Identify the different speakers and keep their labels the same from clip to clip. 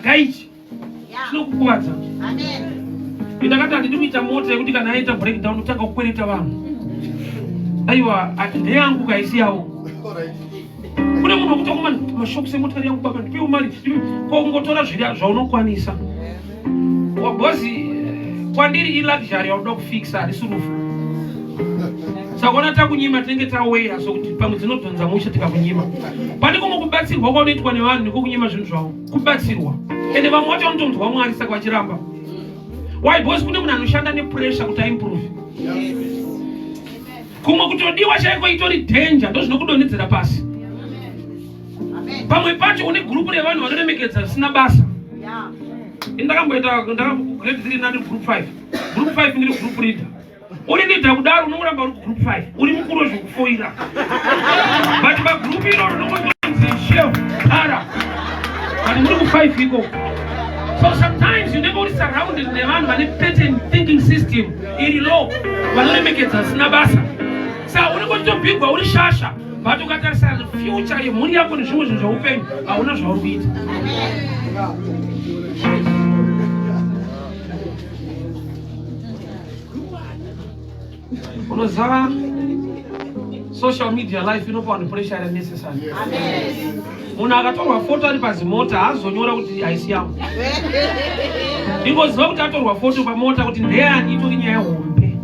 Speaker 1: Chaga ichi chinokukuvadza. Ndakati handidi kuita mota yekuti kana yaita breakdown kutanga kukwereta vanhu. Aiwa, ndeyangu kaisi yavo. Kune munhu wekuti akomana mashokisi emotikari yangu baba ndipewo mari. Ko kungotora zviri zvaunokwanisa. Because kwandiri iluxury yaunoda kufixa harisi rufu. Saka ona takunyima tinenge taweya sokuti pamwe dzinodhonza mushe tikakunyima. Pane kumwe kubatsirwa kwaunoitwa nevanhu nekukunyima zvinhu zvavo. Kubatsirwa. Ende vamwe vacho vanotonzwa Mwari saka vachiramba. Why? Because kune munhu anoshanda nepressure kuti aimprove. Kumwe kutodiwa chaiko itori danger ndozvinokudonhedzera pasi. Pamwe pacho une gurupu revanhu vanoremekedza zvisina basa. Ndakamboita grade 3 ndari group 5. Group 5 ndiri group leader. Uri leader kudaro unongoramba uri group 5. Uri mukuru wezvekufoira. But pagroup iroro unongonzi chef para. But muri ku 5 ikoko. So sometimes you never uri surrounded nevanhu vane pattern thinking system iri low vanoremekedza zvisina basa. Sa unenge uchitobhigwa uri shasha but ukatarisa future yemhuri yako nezvimwe zvinhu zveupenyu hauna zvauri kuita. Unoziva social media life inopa vanhu pressure iri necessary. Munhu akatorwa foto ari pazimota haazonyora kuti haisi yangu. Ingoziva kuti atorwa foto pamota kuti ndeyani itori nyaya hombe.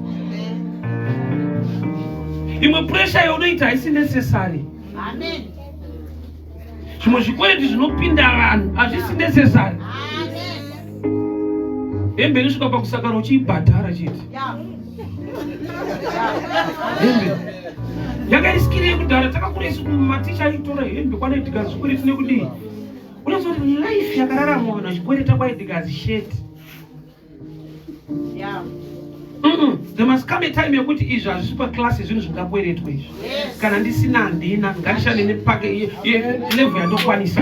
Speaker 1: Imwe pressure yaunoita haisi necessary. Zvimwe zvikwereti zvinopinda vanhu hazvisi necessary. Hembe inosvika pakusakara uchiibhadhara chete. Hembe yakairisikiri yekudhara takakura isu maticha aitora hembe kwanaidhika zvikwereti nekudii. Unoziva kuti life yakararamwa vanhu vachikwereta kwaidhika zisheti.
Speaker 2: Yeah.
Speaker 1: There must come a time yekuti izvi hazvisi paclass yezvinhu zvingakweretwa izvi.
Speaker 2: Yes.
Speaker 1: Kana ndisina handina, ngandishande nepake level yandokwanisa.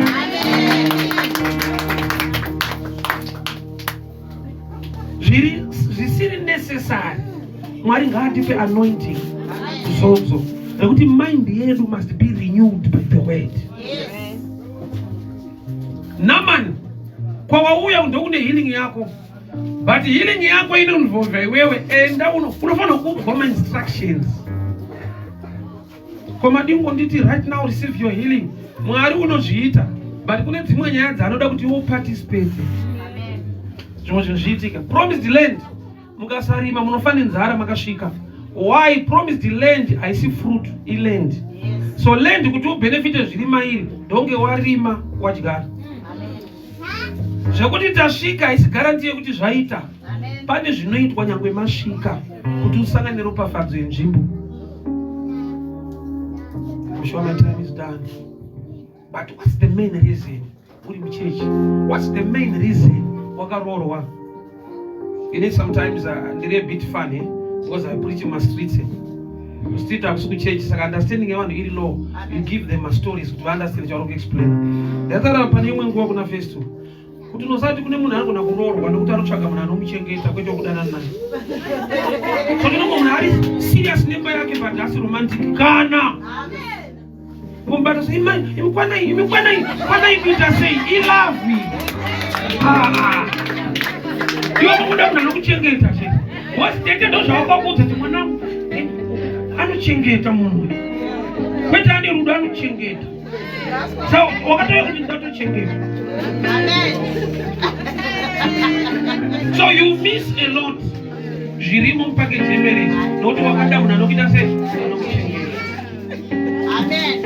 Speaker 1: Zviri zvisiri necessary. Mwari ngaatipe anointing zodzo rekuti mind yedu must be renewed by the word.
Speaker 2: Yes.
Speaker 1: Naman kwawauya ndokune healing yako but healing yako inoinvolva iwewe. Enda unofanira kuudzwa mainstructions. Komadingo nditi right now receive your healing. Mwari unozviita but kune dzimwe nyaya dzaanoda kuti iwe uparticipate. Zvimwe zvinhu zviitika. Promised land mukasarima munofa nenzara makasvika. Why? Promised land haisi fruit, iland. So land kuti ubenefite zviri mairi ndonge warima wadyara. Zvekuti tasvika haisi guarantee yekuti zvaita. Pane zvinoitwa nyangwe masvika kuti usangane neropafadzo yenzvimbo. I'm sure my time is done. But what's the main reason uri muchechi? What's the main reason wakaroorwa? You know, sometimes ndiri a bit funny because I preach in my streets. Street hakusi kuchechi saka understanding yevanhu iri low. You give them my stories kuti vaunderstand chauri kuexplain. Ndataura pane imwe nguva kuna Festo kuti unosati kune munhu anogona kuroorwa nekuti anotsvaga munhu anomuchengeta kwete wekudanana naye. So tinongo munhu ari serious nemba yake but asi romantic kana kumbata sei imai imi kwanai imi kwanai kwanai kuita sei ilove. Iwe unoda munhu anokuchengeta chete. Wasi tete ndozvawakakuudza kuti mwanangu anochengeta munhu uyu. Kwete ane rudo anochengeta. So wakatouya kuti ndatochengeta. So you miss a lot zvirimo mupackage yemarriage nokuti wakada munhu anokuita sei anokuchengeta.
Speaker 2: Amen.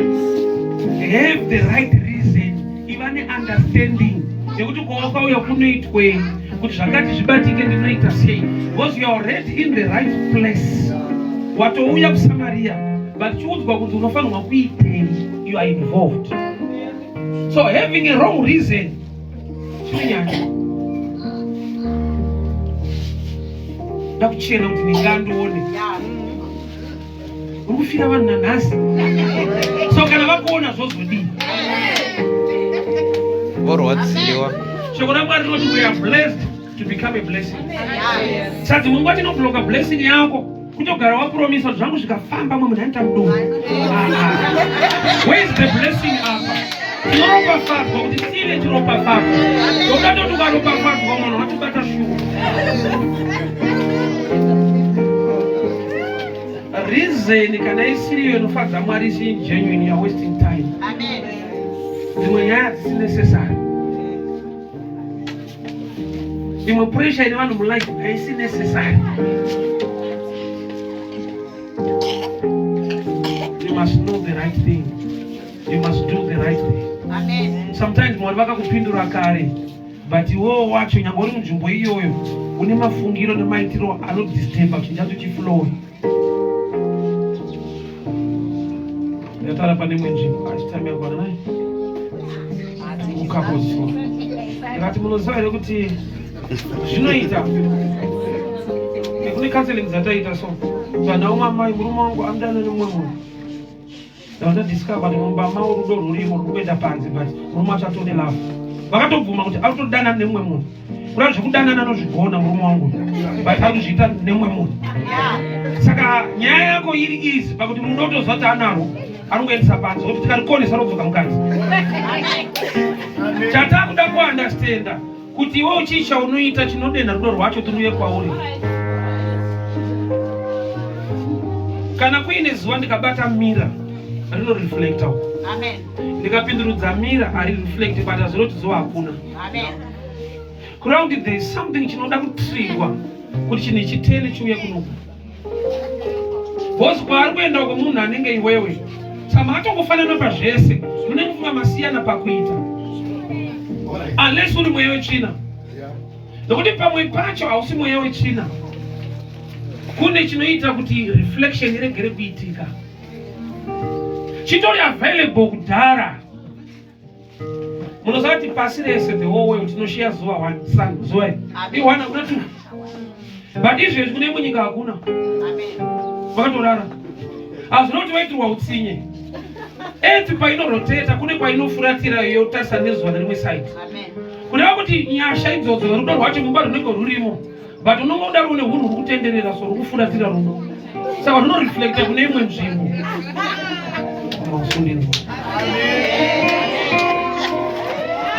Speaker 1: Have the right reason, iva neunderstanding yekuti kwawakauya kunoitwei kuti zvakati zvibatike ndinoita sei because you are already in the right place. Watouya kuSamaria but chiudzwa kuti unofanirwa kuitei, you are involved. So having a wrong reason chinonyanya ndakuchena kuti ndingandione uri kufira vanhu nanhasi. So kana vakuona zvozodii?
Speaker 3: Vorwadziwa.
Speaker 1: Shoko raMwari rinoti we are blessed to become a blessing. Saka dzimwe nguva tinobloka blessing yako kutogara wapromisa kuti zvangu zvikafamba mwe munhu anoita mudumbu. Where is the blessing apa? Tinoropafadzwa kuti tive chiropafadzo. Ndokuda Reason kana isiriyo inofadza Mwari isiri genuine, you are wasting time.
Speaker 2: Amen.
Speaker 1: Dzimwe nyaya hadzisi necessary. Imwe pressure ine vanhu mulife haisi necessary. You must know the right thing. You must do the right thing.
Speaker 2: Amen.
Speaker 1: Sometimes Mwari vakakupindura kare, but iwewo wacho nyangwe uri munzvimbo iyoyo une mafungiro nemaitiro anodisturba chinhu chacho chiflowe. Ndataura pane imwe nzvimbo achitambira kwana naye mukapodzwa ndikati munoziva here kuti zvinoita kune counseling dzataita so vana umwe amai murume wangu anodana nemumwe munhu ndandadiscover kuti mumba mavo rudo rwurimo ruri kuenda panze but murume wacho atone love vakatobvuma kuti ari kutodanana nemumwe munhu kuda zvekudanana anozvigona murume wangu but ari kuzviita nemumwe munhu saka nyaya yako iri easy pakuti rudo utoziva kuti anarwo ari kungoendesa panze kuti tikarikonesa rodzoka mukadzi chatakuda kuunderstanda kuti iwe uchii chaunoita chinodenha rudo rwacho tiruye kwauri kana kuine zuva ndikabata mira rinoreflecta uko ndikapindurudza mira harireflect but hazvinoti zuva hakuna kureva kuti there is something chinoda kutrigwa kuti chinhu ichi tene chiuye kunoku bhozi kwaari kuenda uko munhu anenge iwewe saka makatongofanana pazvese munenge kunga masiyana pakuita unless uri mweya wetsvina nokuti pamwe pacho hausi mweya wetsvina kune chinoita kuti reflection iregere kuitika chitori available kudhara munoziva kuti pasi rese the whole world tinoshiya zuva one sun zuva iri i one hakuna two but izvezvi kune imwe nyika hakuna vakatorara hazvina kuti vaitirwa utsinye earth painoroteta kune kwainofuratira yotarisa nezuva nerimwe side kureva kuti nyasha idzodzo rudo rwacho mumba runenge rurimo but unonga udaro une hunhu huri kutenderera so ruri kufuratira rudo saka runoreflecta kune imwe nzvimbo Mausundinzwa.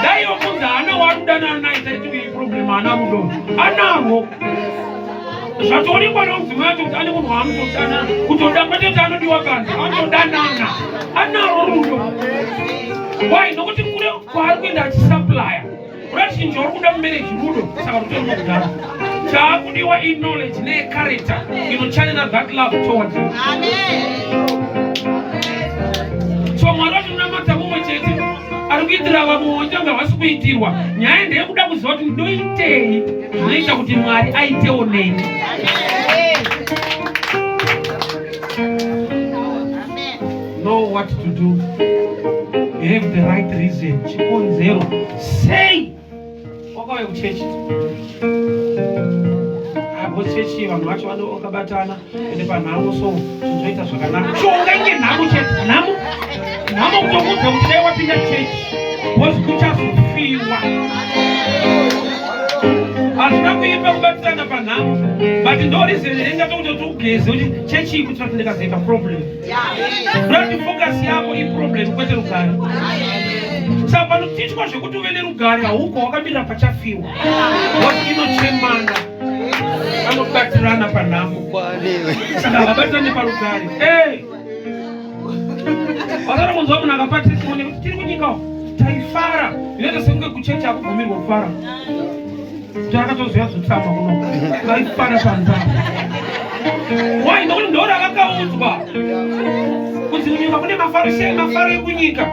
Speaker 1: Dai wakunzi haana warudanana naye taiti iyi problem haana rudo anarwo zvatoonekwa nomudzimai wacho kuti ane munhu waanotodanana kutoda kwete kuti anodiwa panze anotodanana anarwo rudo why nokuti kune kwaari kuenda achisupplya kuda chinhu chauri kuda mumarriage rudo saka rutorimo kudhara chaakudiwa iknowledge necharacter inochannela that love towards you so Mwari watinonamata mumwe chete ari kuitira vamwe vaita kunge havasi kuitirwa nyaya ndeyekuda kuziva kuti ndoitei zvinoita kuti Mwari aitewo neni. Know what to do, have the right reason, chikonzero sei wakauya kuchechi apo chechi vanhu vacho vakabatana ende panhamo so zvinhu zvoita zvakanaka shonga inge nhamo chete nhamo nhamo kutokuudza kuti dai wapinda chechi because kuchazofiwa hazvina kuipa kubatirana panhamo but ndo reason inenge kuti ugeze kuti chechi iyi kuitira kuti ndikazoita problem kuti focus yako iproblem kwete rugare saka panotichwa zvekuti uve nerugare hauko wakamirira pachafiwa wati inochemana anobatirana panhamo saka havabatirane parugare Hey! Wasara kunzwa munhu akapa testimony kuti tiri kunyika taifara inoita sekunge kuchechi akugumirwa kufara kuti akatozoya zotsama kuno taifara panza why nokuti ndo ravakaudzwa kunzi kunyika kune mafaro sei mafaro ekunyika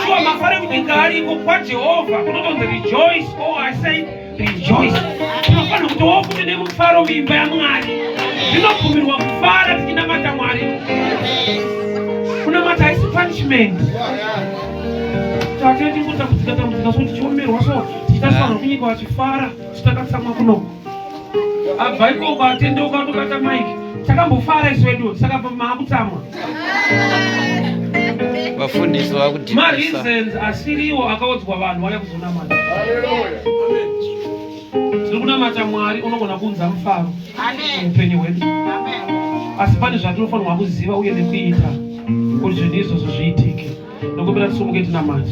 Speaker 1: shuwa mafaro ekunyika ariko kwaJehovha kunotonzi rejoice oh I say rejoice tinofanira kuti wofuti nemufaro muimba yaMwari zvinobvumirwa kufara tichinamata Mwari kunamata haisi punishment tate tingotambudzika tambudzika so tichiomerwa so tichitarisa vanhu kunyika vachifara titakatsamwa kunoko abva ikoko atendeuka atobata maiki takambofara isu wedu saka maakutsamwa
Speaker 3: vafundisi vakudhipisa
Speaker 1: mareasons asiriwo akaudzwa vanhu vauya kuzonamata tiri kunamata Mwari unogona kuunza mufaro muupenyu hwedu asi pane zvatinofanirwa kuziva uye nekuita kuti zvinhu izvozvo zviitike nokupera tisumuke tinamate.